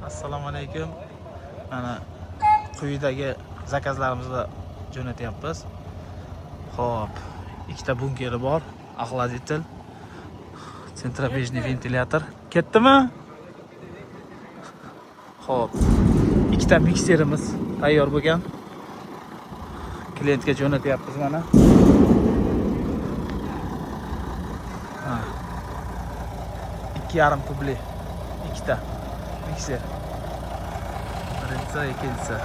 Assalomu alaykum. Mana quyidagi zakazlarimizni jo'natyapmiz. Xo'p, ikkita bunkeri bor, охладитель, центробежный ventilyator. Ketdimi? Xo'p, ikkita mikserimiz tayyor bo'lgan. Klientga jo'natyapmiz mana. Ha. 2,5 kubli ikkita mikser. Birinchisi, ikkinchisi.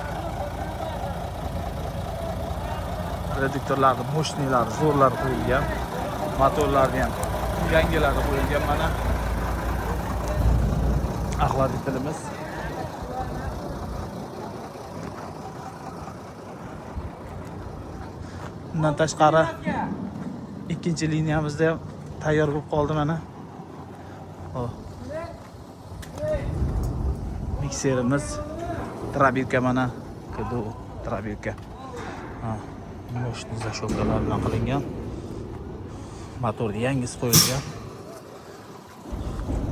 Reduktorlarni мощныйлari, zo'rlari qo'yilgan. Motorlarni ham yangilari qo'yilgan mana. Охладителimiz. Undan tashqari ikkinchi liniyamizda ham tayyor bo'lib qoldi mana. Oh. Mikserimiz, дробилка mana, KDU дробилка. Ha, мощный защёлкалар bilan qilingan. Motorni yangisi qo'yilgan.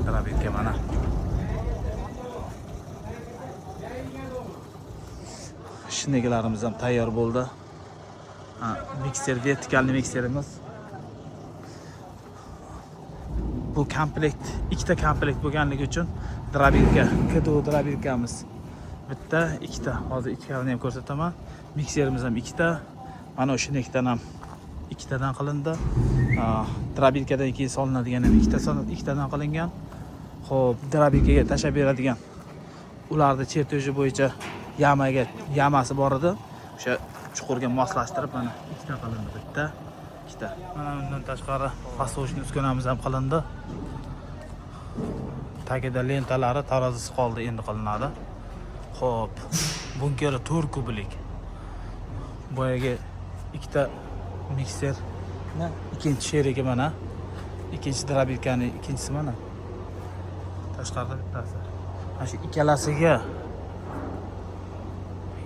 Дробилка mana. Shneglarimiz ham tayyor bo'ldi. Ha, mikser, vertikalli mikserimiz. Bu komplekt, ikkita komplekt bo'lganligi uchun дробилка, KDU дробилкamiz bitta, ikkita. Hozir ikkalovini ham ko'rsataman. Mikserimiz ham ikkita. Mana shu shnekdan ham ikkitadan qilindi. Дробилкаdan keyin solinadigan ham ikkita, ikkitadan qilingan. Xo'p, дробилкаga tashlab beradigan ularni chertoji bo'yicha yamaga yamasi bor edi. O'sha chuqurga moslashtirib mana ikkita qilindi, bitta, ikkita. Mana undan tashqari фасовочный uskunamiz ham qilindi. Tagida lentalari, tarozisi qoldi, endi qilinadi. Xo'p, bunkeri 4 kublik. Boyagi ikkita mikserni ikkinchi sherigi mana. Ikkinchi дробилкani ikkinchisi mana. Tashqarida bittasi. Mana shu ikkalasiga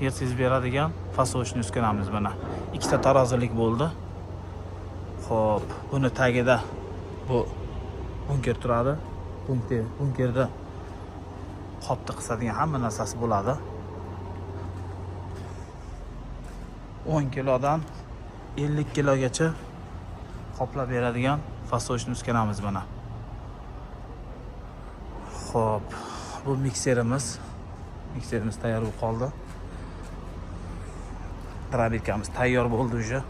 yetkazib beradigan фасовочный uskunamiz mana. Ikkita tarozilik bo'ldi. Xo'p, buni tagida bu bunker turadi. Bunkerda qopni qisadigan hamma narsasi bo'ladi. 10 kilodan 50 kilogacha qoplab beradigan фасовочный uskunamiz mana. Xo'p, bu mikserimiz. Mikserimiz tayyor bo'lib qoldi. Дробилкamiz tayyor bo'ldi уже.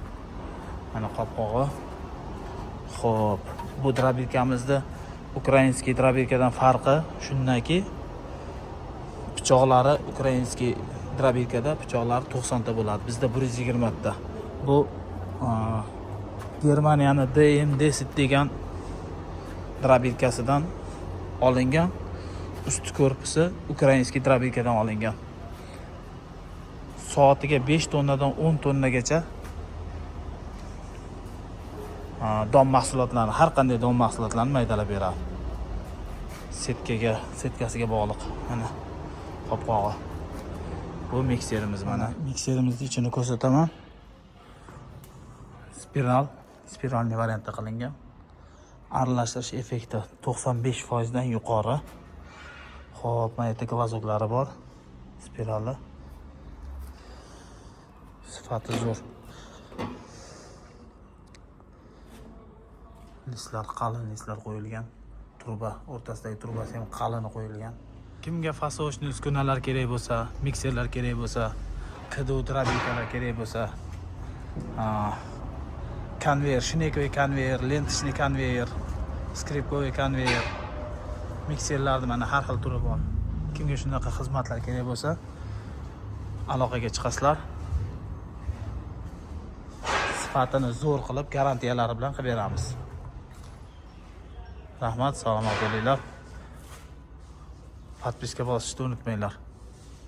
Mana qopqog'i. Xo'p, bu дробилкamizni украинский дробилкаdan farqi shundaki, pichoqlari украинский дробилкаda pichoqlari 90 ta bo'ladi. Bizda 120 ta. Bu Germaniyani DM10 degan дробилкasidan olingan. Usti korpusi украинский дробилкаdan olingan. Soatiga 5 tonnadan 10 tonnagacha don mahsulotlarini, har qanday don mahsulotlarini maydalab beradi. Setkaga, setkasiga bog'liq. Mana qopqog'i. Bu mikserimiz mana. Mikserimizni ichini ko'rsataman. Spiral, спиральный variantda qilingan. Aralashtirish effekti 95% dan yuqori. Xo'p, mana yerda глазоклari bor. Spirali. Sifati zo'r. Listlar qalin listlar qo'yilgan. Truba, o'rtasidagi trubasi ham qalin qo'yilgan. Kimga фасовочный uskunalar kerak bo'lsa, mikserlar kerak bo'lsa, KDU дробилкаlar kerak bo'lsa, konveyer, шнековый konveyer, ленточный konveyer, скребковый konveyer, mikserlarni mana har xil turi bor. Kimga shunaqa xizmatlar kerak bo'lsa, aloqaga chiqasizlar. Sifatini zo'r qilib, garantiyalari bilan qilib beramiz. Rahmat, salomat bo'linglar. Подписка bosishni unutmanglar.